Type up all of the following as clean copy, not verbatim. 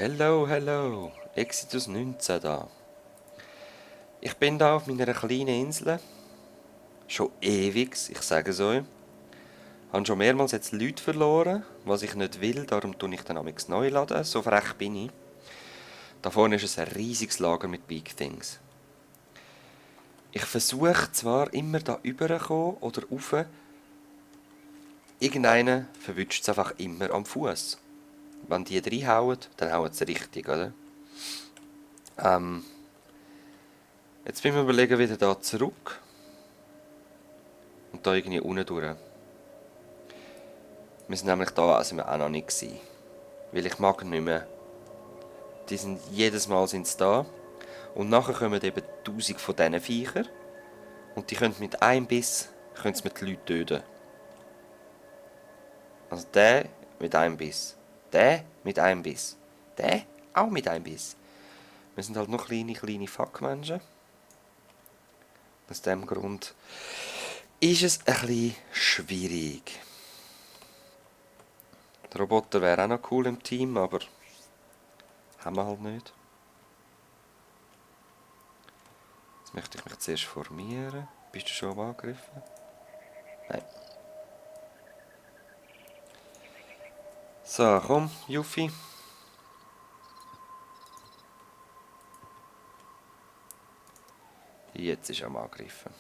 Hello, hello. Exodus 19 da. Ich bin da auf meiner kleinen Insel. Schon ewig, ich sage es euch. Habe schon mehrmals jetzt Leute verloren, was ich nicht will, darum tue ich dann amigs neu laden. So frech bin ich. Da vorne ist ein riesiges Lager mit Big Things. Ich versuche zwar immer da rüberzukommen oder rauf. Irgendeinen verwünscht es einfach immer am Fuß. Wenn die reinhauen, dann hauen sie richtig, oder? Jetzt bin ich mir überlegen, wieder da zurück. Und da irgendwie unten durch. Wir sind nämlich da, also wir auch noch nicht gewesen. Weil ich mag nicht mehr. Die sind, jedes Mal sind sie da. Und nachher kommen eben 1000 von diesen Viechern. Und die können mit einem Biss können sie mit den Leuten töten. Also der mit einem Biss. Der mit einem Biss. Der auch mit einem Biss. Wir sind halt noch kleine Fuckmenschen. Aus diesem Grund ist es ein bisschen schwierig. Der Roboter wäre auch noch cool im Team, aber haben wir halt nicht. Jetzt möchte ich mich zuerst formieren. Bist du schon am Angriffen? Nein. So, komm, Yuffie. Jetzt ist er am Angriffen.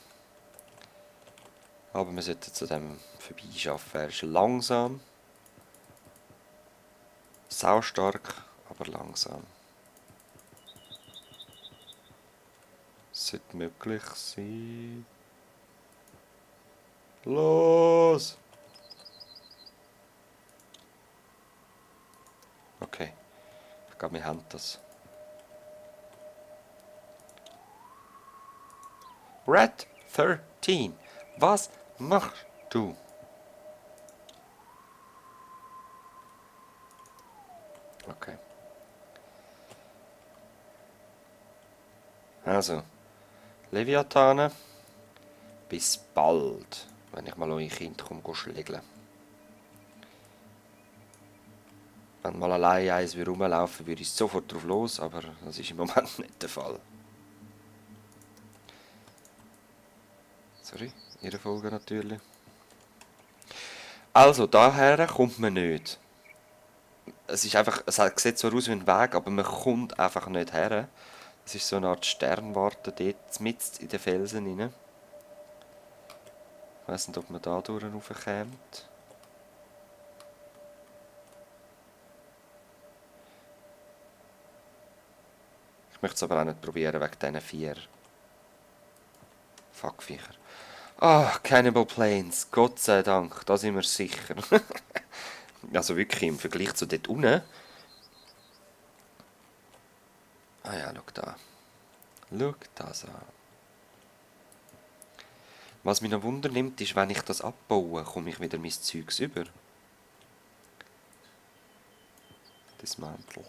Aber wir sollten zu dem vorbeischaffen. Er ist langsam. Saustark, aber langsam. Sollte möglich sein. Los! Okay. Ich glaube, wir haben das. Red 13. Was machst du? Okay. Also, Leviathane, bis bald, wenn ich mal euer Kind schlägeln. Wenn mal allein eins rumlaufen würde ich sofort drauf los, aber das ist im Moment nicht der Fall. Sorry, Ihre Folge natürlich. Also, daher kommt man nicht. Es ist einfach, es sieht so aus wie ein Weg, aber man kommt einfach nicht her. Es ist so eine Art Sternwarte dort, mitten in den Felsen rein. Ich weiss nicht, ob man da durch raufkommt. Ich möchte es aber auch nicht probieren, wegen diesen 4 Fuckviecher. Ah, Cannibal Plains, Gott sei Dank, da sind wir sicher. Also wirklich im Vergleich zu dort unten. Ah ja, schau da. Schau das an. Was mich noch Wunder nimmt, ist, wenn ich das abbaue, komme ich wieder mein Zeugs über. Das Mantel.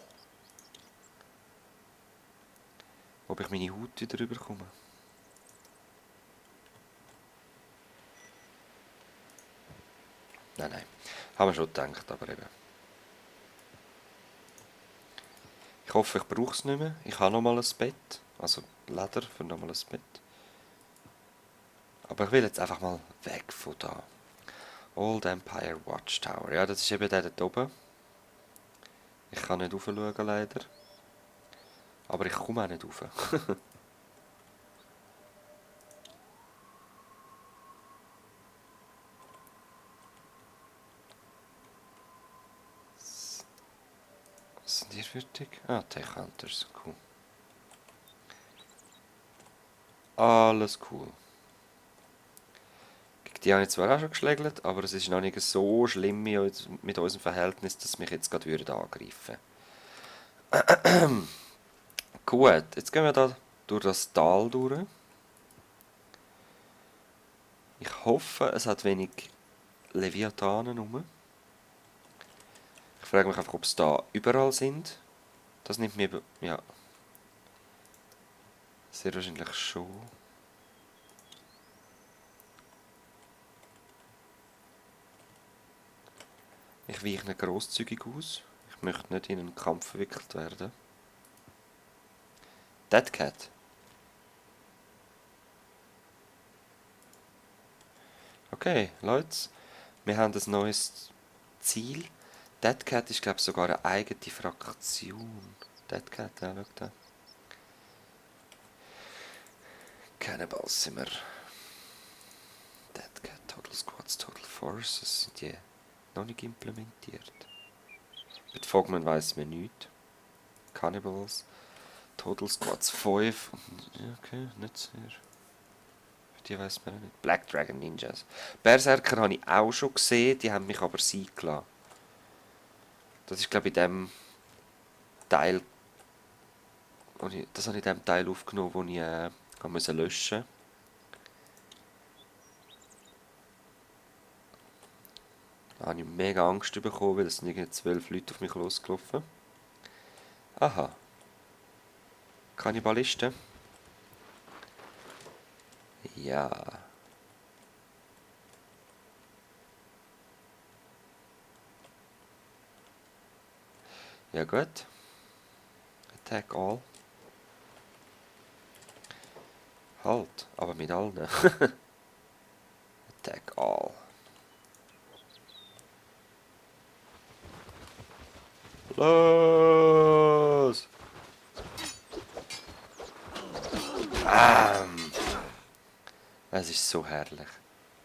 Ob ich meine Haut wieder rüberkomme. Nein. Haben wir schon gedacht, aber eben. Ich hoffe, ich brauche es nicht mehr. Ich habe noch mal ein Bett. Also Leder für noch mal ein Bett. Aber ich will jetzt einfach mal weg von da. Old Empire Watchtower. Ja, das ist eben der dort oben. Ich kann nicht raufschauen, leider. Aber ich komme auch nicht rauf. Was sind die fertig? Ah, Tech Hunters. Cool. Alles cool. Gegen die habe ich zwar auch schon geschlägelt, aber es ist noch nicht so schlimm mit unserem Verhältnis, dass mich jetzt gerade angreifen würden. Gut, jetzt gehen wir da durch das Tal durch. Ich hoffe, es hat wenig Leviathanen rum. Ich frage mich einfach, ob es da überall sind. Das nimmt mir... ja. Sehr wahrscheinlich schon. Ich weiche nicht grosszügig aus. Ich Ich möchte nicht in einen Kampf verwickelt werden. Dead Cat. Okay, Leute. Wir haben ein neues Ziel. Dead Cat ist, glaube ich, sogar eine eigene Fraktion. Dead Cat, ja, schau da. Cannibals sind wir. Dead Cat, Total Squads, Total Forces, sind die noch nicht implementiert. Bei Fogman weiss man nichts. Cannibals, Total Squads 5. Ja, okay, nicht sehr. Für die weiss man nicht. Black Dragon Ninjas. Berserker habe ich auch schon gesehen, die haben mich aber sein gelassen. Das ist, glaube ich, in dem Teil. Das habe ich in dem Teil aufgenommen, wo ich löschen musste. Da habe ich mega Angst bekommen, weil es sind irgendwie 12 Leute auf mich losgelaufen. Aha. Kannibalisten? Ja. Ja gut. Attack all. Halt, aber mit allen. Attack all. Los! Es ist so herrlich.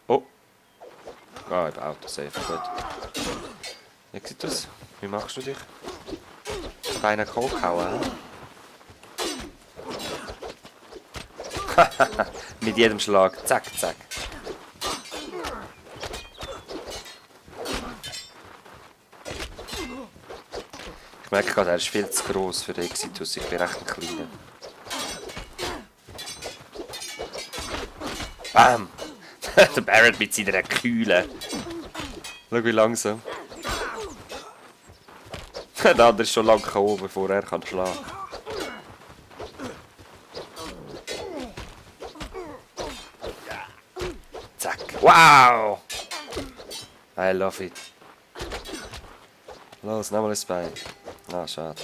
Oh! Ah, im Auto safe, gut. Wie sieht das? Wie machst du dich? Beinahe Kohl gehauen, hä? Mit jedem Schlag. Zack, zack. Ich merke gerade, er ist viel zu gross für den Exitus. Ich bin recht ein kleiner. Bam! Der Barrett mit seiner Kühle. Schau wie langsam. Der andere ist schon lange K.O., bevor er kann schlagen. Zack. Wow! I love it. Los, nochmal ein Bein. Ah, schade.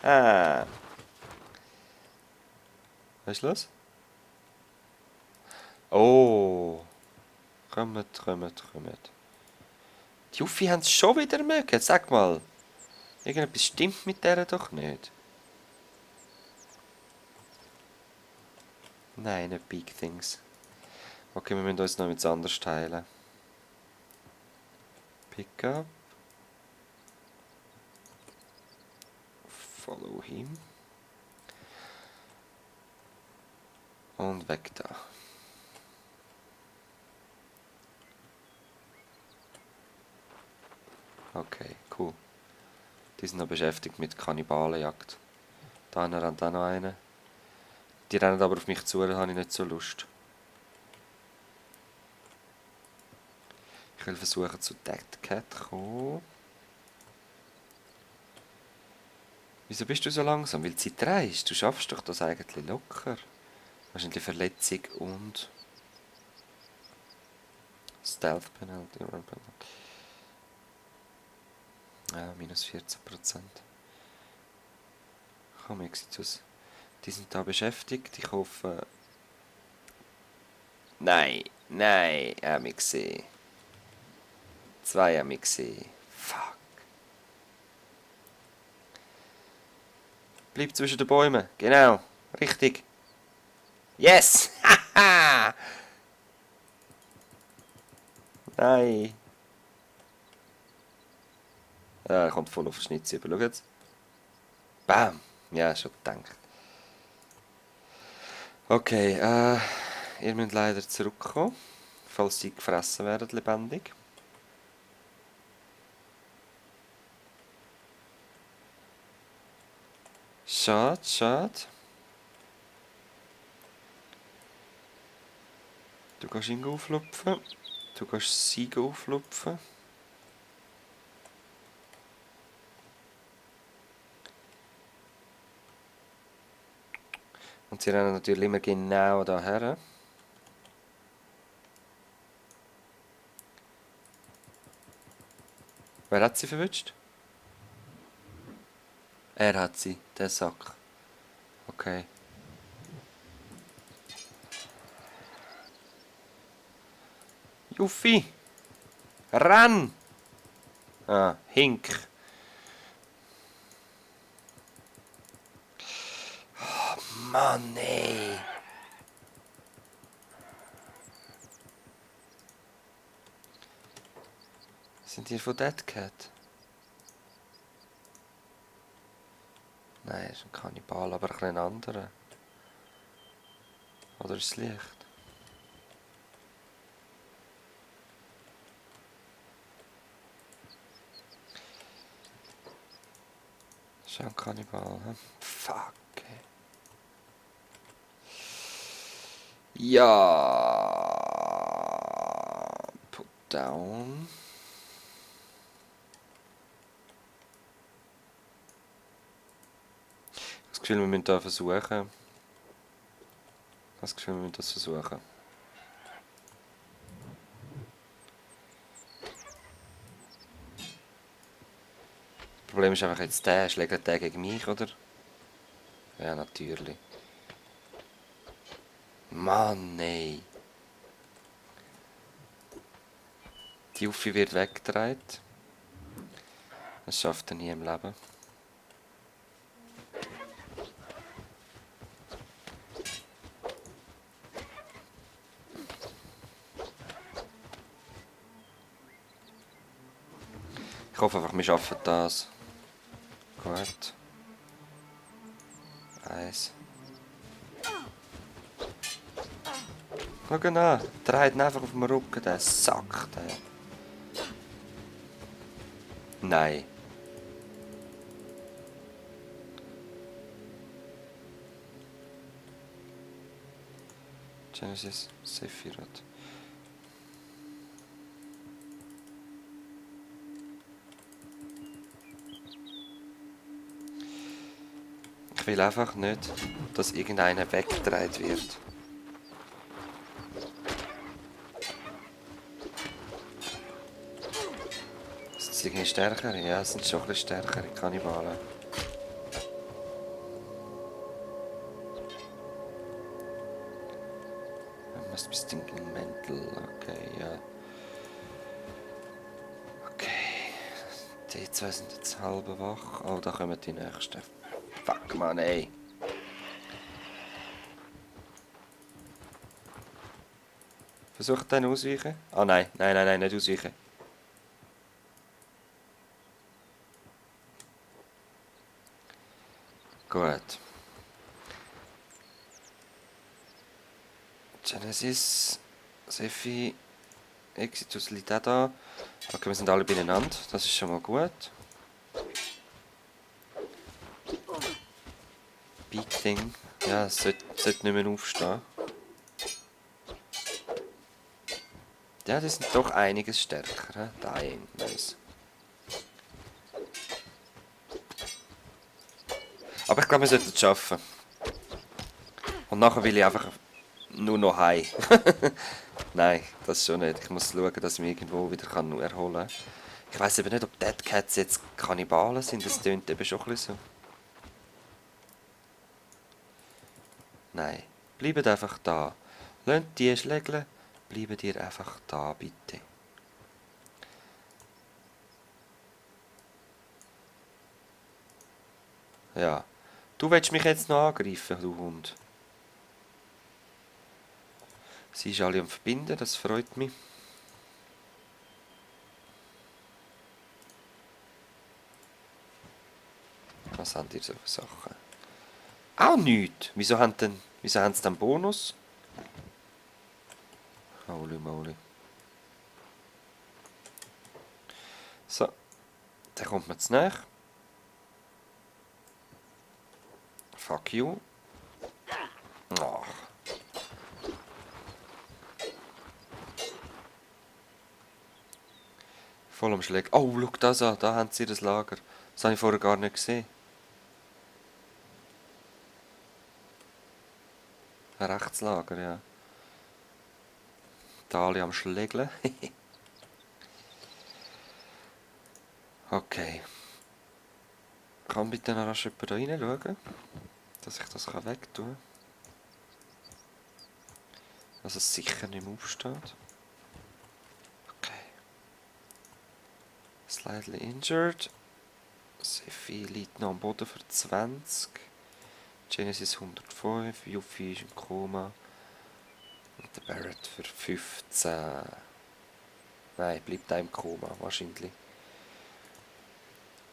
Ah. Was ist los? Oh. Kommt. Die Juffi haben es schon wieder mögen. Sag mal. Irgendetwas stimmt mit der doch nicht. Nein, nicht Big Things. Okay, wir müssen uns noch mit anders teilen. Pick up. Follow him. Und weg da. Okay, cool. Die sind noch beschäftigt mit Kannibalenjagd. Da rennt auch noch einer. Die rennen aber auf mich zu, da habe ich nicht so Lust. Ich will versuchen zu Dead Cat zu kommen. Wieso bist du so langsam? Weil die Zeit reist. Du schaffst doch das eigentlich locker. Wahrscheinlich Verletzung und Stealth Penalty. Ja, minus 14%. Komm, Exitus. Die sind da beschäftigt. Ich hoffe... Nein, er hat mich gesehen. 2 haben mich gesehen. Fuck. Bleib zwischen den Bäumen. Genau. Richtig. Yes! Haha! Nein. Ja, er kommt voll auf den Schnitz über. Schau jetzt. Bam. Ja, schon gedacht. Okay, ihr müsst leider zurückkommen, falls sie gefressen werden, lebendig. Schade, schade. Du kannst ihn auflupfen. Du kannst sie auflupfen. Und sie rennen natürlich immer genau daher. Wer hat sie verwünscht? Er hat sie, der Sack. Okay. Juffi! Renn! Ah, Hink. Oh, Mann, ey. Sind die von Dead Cat? Nein, ist ein Kannibal, aber ein bisschen anderer. Oder ist es Licht? Ist auch ein Kannibal, hä? Fuck. Ey. Ja. Put down. Das Gefühl, wir müssen da versuchen. Das Gefühl, wir müssen das versuchen. Das Problem ist einfach jetzt der. Schlägt der gegen mich, oder? Ja, natürlich. Mann, ey. Die Juffi wird weggedreht. Das schafft er nie im Leben. Ich hoffe einfach, wir schaffen das. Gut. 1. Schau an, dreht ihn einfach auf dem Rücken, der Sack, der. Nein. Genesis Sephiroth. Ich will einfach nicht, dass irgendeiner weggedreht wird. Sind sie irgendwie stärker? Ja, es sind schon ein bisschen stärkere Kannibalen. I must be stinking mental. Okay, ja. Okay. Die zwei sind jetzt halb wach. Oh, da kommen die nächsten. Fuck, man, ey. Versucht den ausweichen? Ah, nein, nein, nein, nein, nicht ausweichen. Gut. Genesis, Sephi, Exitus liegt auch da. Okay, wir sind alle beieinander. Das ist schon mal gut. Big Thing. Ja, es sollte nicht mehr aufstehen. Ja, die sind doch einiges stärker. Dying, nice. Aber ich glaube, wir sollten es schaffen. Und nachher will ich einfach nur noch heim. Nein, das schon nicht. Ich muss schauen, dass ich mich irgendwo wieder erholen kann. Ich weiß eben nicht, ob Dead Cats jetzt Kannibalen sind. Das tönt eben schon ein bisschen so. Nein, bleibt einfach da. Lasst die schlägeln. Bleibt ihr einfach da, bitte. Ja. Du willst mich jetzt noch angreifen, du Hund. Sie ist alle am Verbinden, das freut mich. Was habt ihr so für Sachen? Auch nichts. Wieso haben sie dann Bonus? Holy moly. So. Dann kommt man zu näher. Fuck you. Ach. Voll am Schlägen. Oh, schau das an. Da haben sie das Lager. Das habe ich vorher gar nicht gesehen. Ein Rechtslager, ja. Da alle am Schlägeln. Okay. Kann bitte noch rasch jemand da reinschauen, dass ich das wegtun kann? Dass es sicher nicht mehr aufsteht. Okay. Slightly injured. Seffi liegt noch am Boden für 20. Genesis 105. Yuffie ist im Koma. Und der Barrett für 15. Nein, bleibt auch im Koma, wahrscheinlich.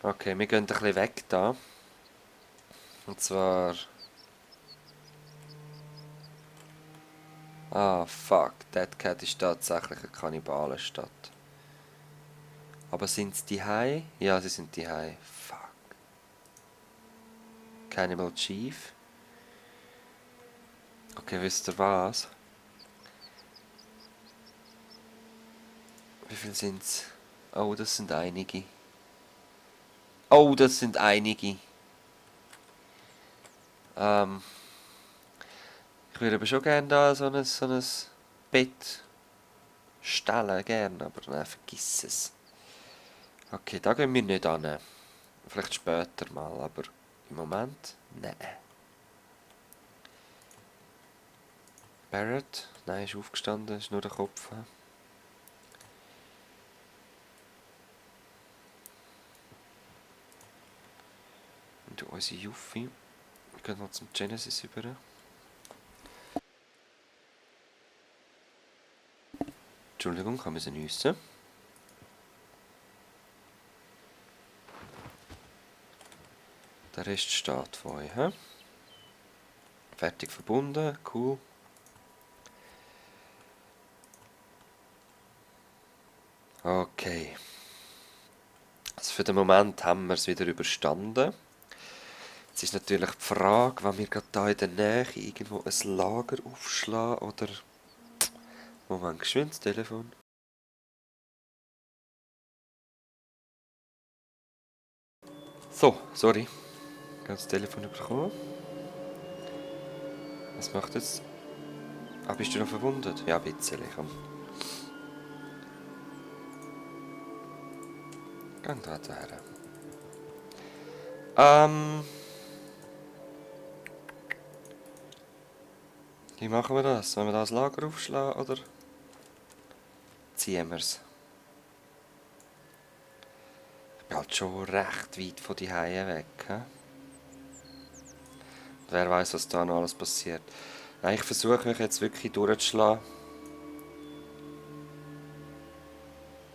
Okay, wir gehen ein bisschen weg da. Und zwar... Ah, fuck. Dead Cat ist tatsächlich eine Kannibalenstadt. Aber sind sie die? Ja, sie sind die. Fuck. Cannibal Chief. Okay, wisst ihr was? Wie viel sind's? Oh, das sind einige. Oh, das sind einige. Ich würde aber schon gerne da so ein Bett stellen, gerne, aber nein, vergiss es. Okay, da gehen wir nicht an. Vielleicht später mal, aber im Moment, nein. Barrett? Nein, ist aufgestanden, ist nur der Kopf. Und unsere Yuffie. Wir gehen noch zum Genesis über. Entschuldigung, kann man sie nüssen. Der Rest steht von euch. He? Fertig verbunden, cool. Okay. Also für den Moment haben wir es wieder überstanden. Jetzt ist natürlich die Frage, wenn wir gerade hier in der Nähe irgendwo ein Lager aufschlagen oder... Moment, geschwind das Telefon. So, sorry. Ich habe das Telefon bekommen. Was macht jetzt? Ah, bist du noch verwundet? Ja, ein bisschen. Komm. Geh da her. Wie machen wir das? Wollen wir das Lager aufschlagen oder ziehen wir es? Ich bin halt schon recht weit von die Haie weg. He? Wer weiß, was da noch alles passiert. Nein, ich versuche mich jetzt wirklich durchzuschlagen,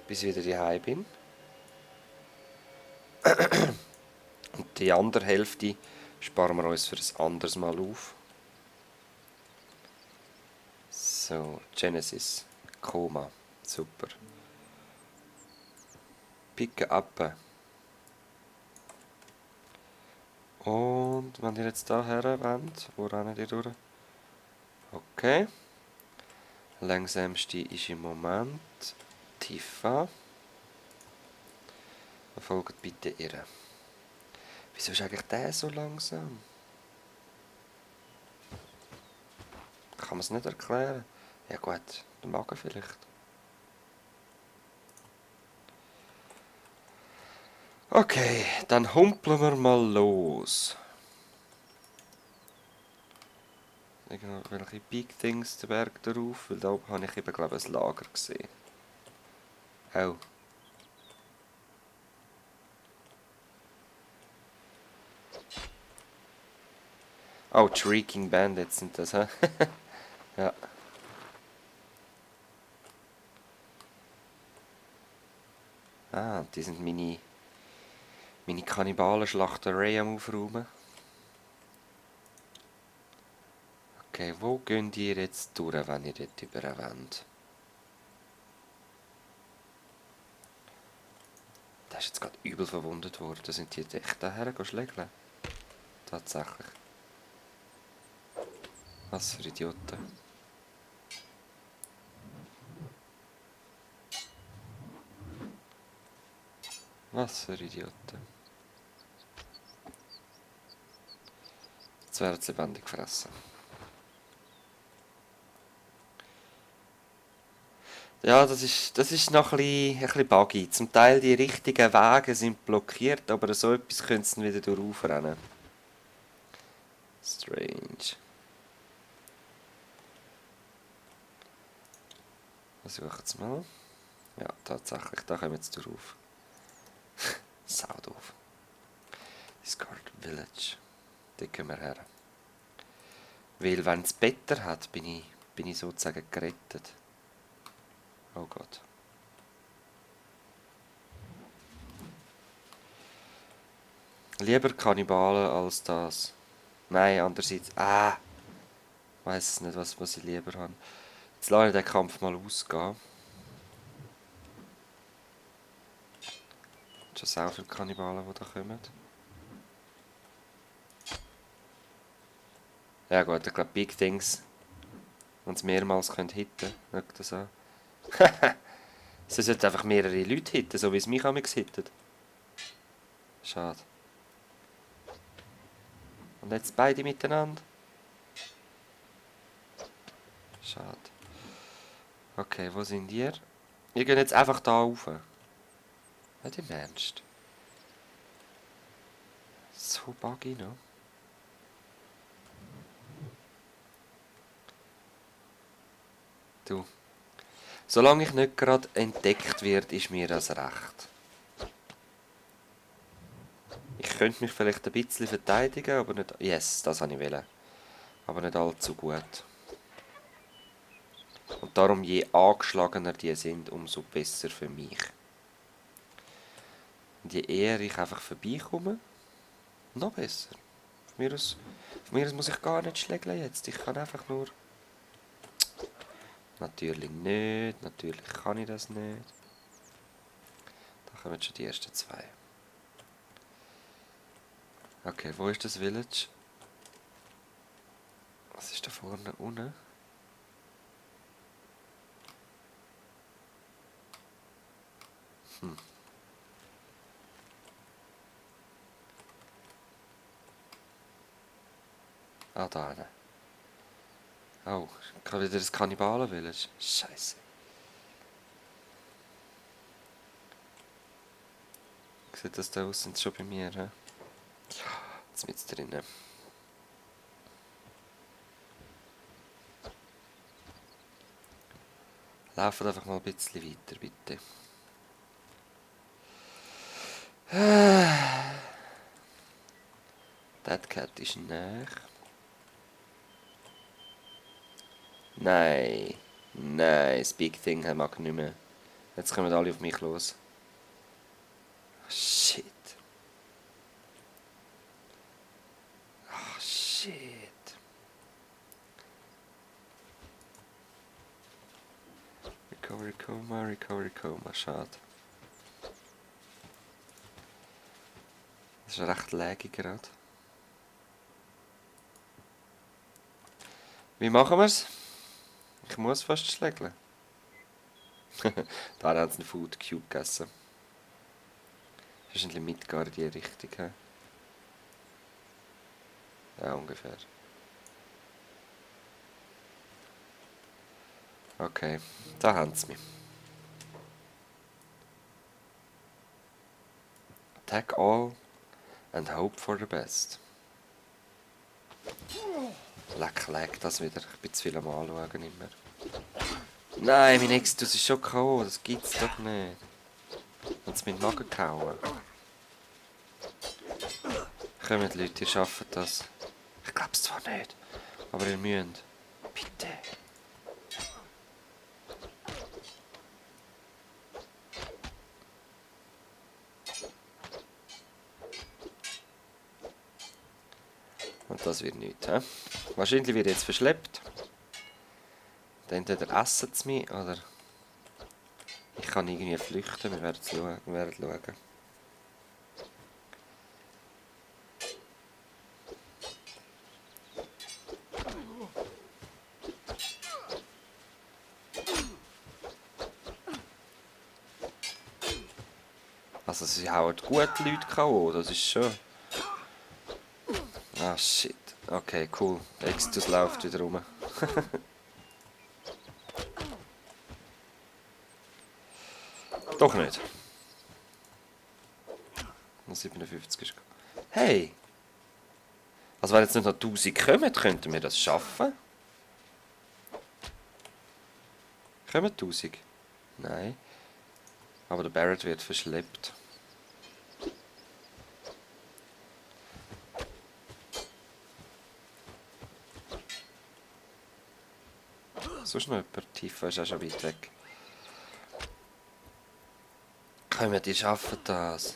bis ich wieder daheim bin. Und die andere Hälfte sparen wir uns für ein anderes Mal auf. So, Genesis. Koma. Super. Picken up. Und wenn ihr jetzt da her wollt, wo rennt ihr durch? Okay. Langsamste ist im Moment Tifa. Folgt bitte ihr. Wieso ist eigentlich der so langsam? Kann man es nicht erklären? Ja gut, der Magen vielleicht. Okay, dann humpeln wir mal los. Irgendwelche Big Things den Berg darauf, weil da oben habe ich eben, glaube ich, ein Lager gesehen. Oh. Oh, Shrieking Bandits sind das, hä? Ja. Ah, die sind meine Kannibalen-Schlachterei am Aufräumen. Okay, wo geht ihr jetzt durch, wenn ihr dort über wollt? Der ist jetzt gerade übel verwundet worden. Sind die jetzt echt daher schlägeln? Tatsächlich. Was für Idioten. Was für Idioten. Jetzt werden sie lebendig gefressen. Ja, das ist noch ein bisschen buggy. Zum Teil die richtigen Wege sind blockiert, aber so etwas können sie wieder durchrennen. Strange. Versuchen wir es mal. Ja, tatsächlich, da kommen wir jetzt drauf. Sau doof. Discard Village. Da gehen wir her. Weil wenn es Better hat, bin ich sozusagen gerettet. Oh Gott. Lieber Kannibalen als das. Nein, andererseits. Ich weiss es nicht, was ich lieber habe. Jetzt lasse ich den Kampf mal ausgehen. Schon sehr viele Kannibalen, die da kommen. Ja gut, ich glaube Big Things, wenn es mehrmals hitten können, schaut das an. Sie sollten einfach mehrere Leute hitten, so wie es mich amigs hittet. Schade. Und jetzt beide miteinander. Schade. Okay, wo sind ihr? Wir gehen jetzt einfach da rauf. Nicht im Ernst. So buggy noch. Du. Solange ich nicht gerade entdeckt wird, ist mir das recht. Ich könnte mich vielleicht ein bisschen verteidigen, aber nicht... Yes, das wollte ich wollen. Aber nicht allzu gut. Und darum, je angeschlagener die sind, umso besser für mich. Und je eher ich einfach vorbeikomme, noch besser. Von mir aus muss ich gar nicht schlägeln jetzt. Ich kann einfach nur... Natürlich nicht. Natürlich kann ich das nicht. Da kommen schon die ersten zwei. Okay, wo ist das Village? Was ist da vorne unten? Ah, da hinten. Oh, ich habe wieder das Kannibalen-Village. Scheiße. Sieht das da aus? Sind sie schon bei mir, hä? Ja, jetzt mit drinnen. Laufen einfach mal ein bisschen weiter, bitte. Dead Cat ist näher. Nein. Nein, das Big Thing mag ich nicht mehr. Jetzt kommen alle auf mich los. Shit. Ach, shit. Recovery Coma, Recovery Coma. Schade. Das ist recht laggy gerade. Wie machen wir's? Ich muss fast schlägeln. Da haben sie einen Food Cube gegessen. Wahrscheinlich mitgehen in die Richtung. He? Ja, ungefähr. Okay, da haben sie mich. Attack all and hope for the best. Leck, das wieder. Ich bin zu viel am Anschauen immer. Nein, mein Exitus ist schon K.O. Das gibt's doch nicht. Hat es mit Magen gehauen. Kommt Leute, ihr schafft das. Ich glaub's zwar nicht, aber ihr müsst. Bitte. Und das wird nichts, hä? Wahrscheinlich wird jetzt verschleppt. Entweder essen sie mich, oder ich kann irgendwie flüchten. Wir werden schauen. Also sie hauen gute Leute K.O., das ist schon... Ah, shit. Okay, cool. Exitus läuft wieder rum. Doch nicht. Noch 57 ist. Hey! Also wenn jetzt nicht noch 1000 kommen, könnten wir das schaffen? Kommen 1000? Nein. Aber der Barrett wird verschleppt. Sonst noch jemand? Tifa ist auch schon weit weg. Kommen, die schaffen das.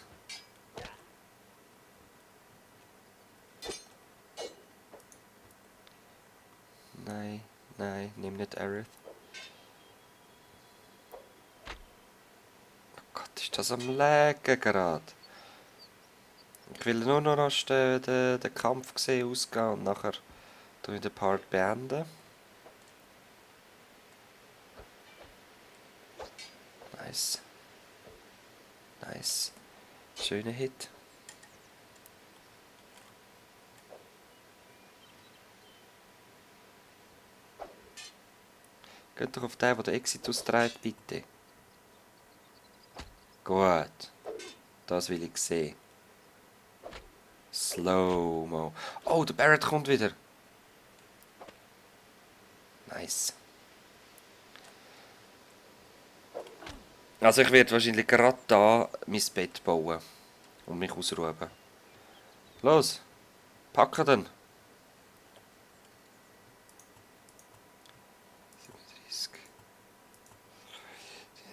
Nein, nein, nimm nicht Aerith. Oh Gott, ist das am Laggen gerade. Ich will nur noch den Kampf sehen, ausgehen und nachher den Part beenden. Nice. Nice. Schöner Hit. Geht doch auf den, der Exit austreibt, bitte. Gut. Das will ich sehen. Slow-mo. Oh, der Barrett kommt wieder. Nice. Also ich werde wahrscheinlich gerade da mein Bett bauen. Und mich ausruhen. Los. Packen den. 37.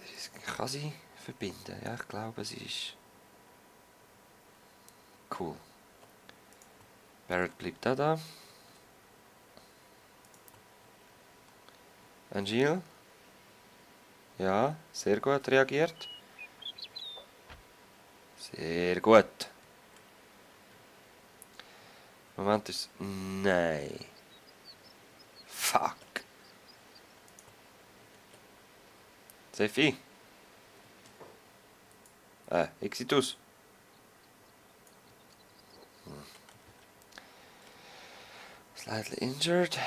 37. Kann sie verbinden? Ja, ich glaube, sie ist... Cool. Barrett bleibt auch da. Angel? Ja, sehr gut reagiert. Sehr gut. Moment ist... Nein. Fuck. Sefi. Exitus. Slightly injured.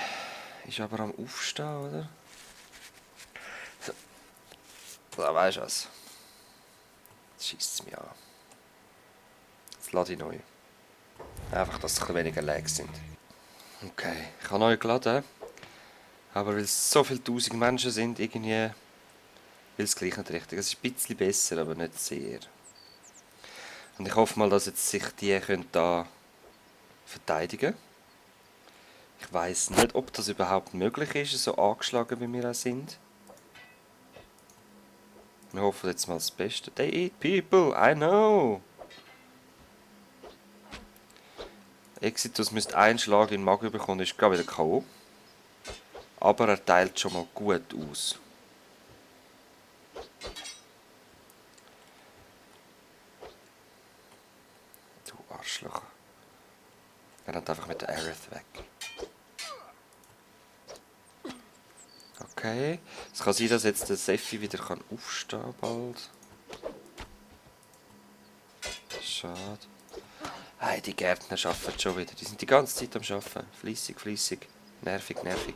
Ist aber am Aufstehen, oder? So. Da weisst du was. Jetzt scheisst es mich an. Jetzt lade ich neu. Einfach, dass es ein bisschen weniger Lags sind. Okay, ich habe neu geladen. Aber weil es so viele tausend Menschen sind, irgendwie will es gleich nicht richtig. Es ist ein bisschen besser, aber nicht sehr. Und ich hoffe mal, dass jetzt sich die können da verteidigen. Ich weiß nicht, ob das überhaupt möglich ist, so angeschlagen wie wir auch sind. Wir hoffen jetzt mal das Beste. They eat people, I know! Exitus müsste einen Schlag in den Magen bekommen, ist gerade wieder K.O. Aber er teilt schon mal gut aus. Du Arschloch. Er rennt einfach mit der Aerith weg. Okay. Es kann sein, dass jetzt der Sephi wieder aufstehen kann bald. Schade. Hey, die Gärtner arbeiten schon wieder. Die sind die ganze Zeit am Arbeiten. Fleissig, fleissig. Nervig, nervig.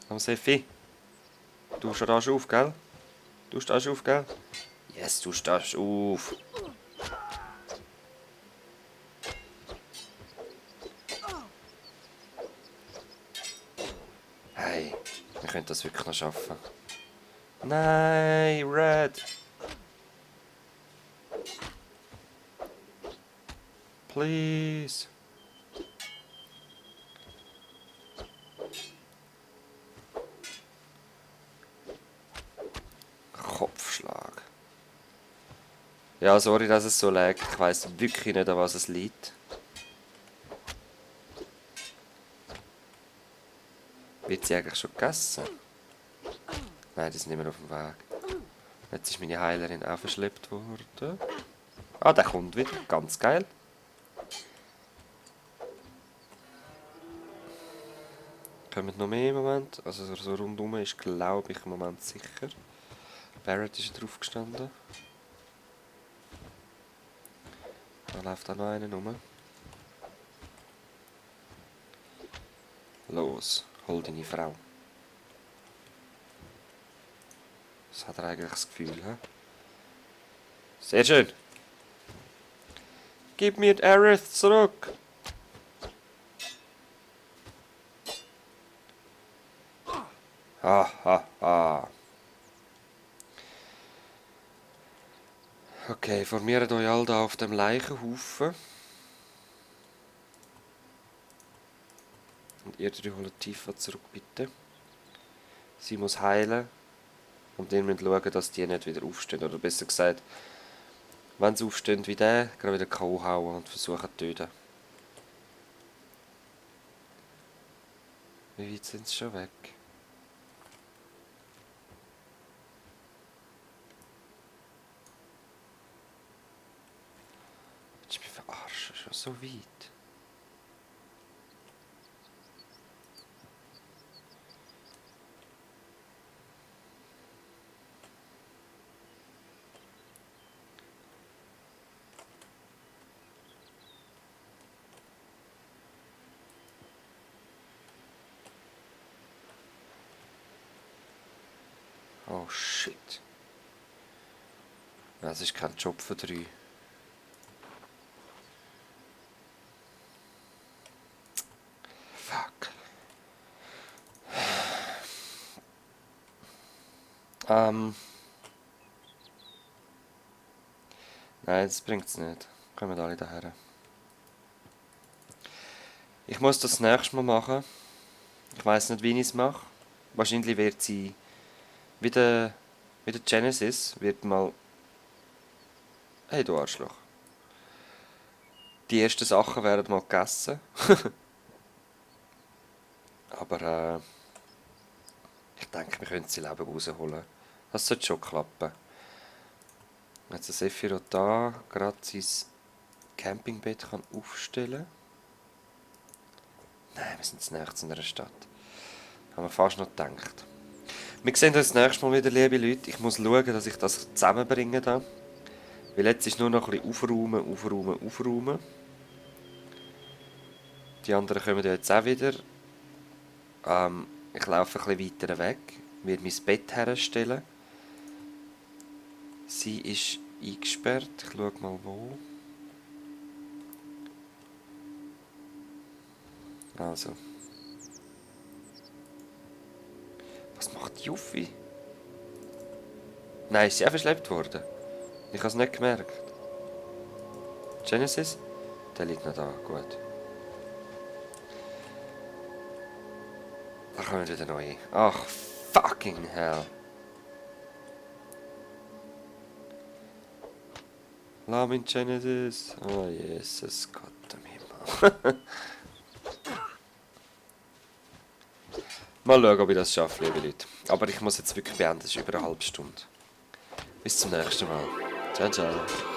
Aber Sephi, du stehst auf, gell? Du stehst auf, gell? Yes, du stehst auf. Hey, wir können das wirklich noch schaffen. Nein, Red. Please. Kopfschlag. Ja, sorry, dass es so lag. Ich weiss wirklich nicht, an was es liegt. Wird sie eigentlich schon gegessen? Nein, die sind nicht mehr auf dem Weg. Jetzt ist meine Heilerin auch verschleppt worden. Ah, der kommt wieder. Ganz geil. Kommen noch mehr im Moment. Also so rundum ist, glaube ich, im Moment sicher. Barrett ist drauf gestanden. Da läuft auch noch einer rum. Los, hol deine Frau. Das Hat er eigentlich das Gefühl, hä? Sehr schön. Gib mir die Aerith zurück. Ha, ha, ha. Okay, formiert euch all da auf dem Leichenhaufen. Und ihr drei holt Tifa zurück, bitte. Sie muss heilen. Und ihr müsst schauen, dass die nicht wieder aufstehen. Oder besser gesagt, wenn sie aufstehen wie der, gerade wieder K.O. hauen und versuchen zu töten. Wie weit sind sie schon weg? Willst du mich verarschen? Schon so weit? Oh shit. Das ist kein Job für 3. Fuck. Nein, das bringt's nicht. Kommen alle daher. Ich muss das nächste Mal machen. Ich weiß nicht, wie ich es mache. Wahrscheinlich wird sie wieder Genesis wird mal. Hey, du Arschloch. Die ersten Sachen werden mal gegessen. Aber ich denke, wir können sie Leben rausholen. Das sollte schon klappen. Jetzt der Sephiroth da gerade sein Campingbett kann aufstellen. Nein, wir sind nächstes in einer Stadt. Haben wir fast noch gedacht. Wir sehen uns das nächste Mal wieder, liebe Leute. Ich muss schauen, dass ich das zusammenbringe da. Weil jetzt ist nur noch ein bisschen aufräumen. Die anderen kommen jetzt auch wieder. Ich laufe ein bisschen weiter weg. Werde mein Bett herstellen. Sie ist eingesperrt. Ich schaue mal wo. Also. Was macht Yuffie? Nein, ist sie auch verschleppt worden? Ich habe es nicht gemerkt. Genesis? Der liegt noch da, gut. Da kommen wieder neue. Ach, fucking hell. Lass mich Genesis. Oh, Jesus Gott im Himmel. Mal schauen, ob ich das schaffe, liebe Leute. Aber ich muss jetzt wirklich beenden, es ist über eine halbe Stunde. Bis zum nächsten Mal. Ciao, ciao.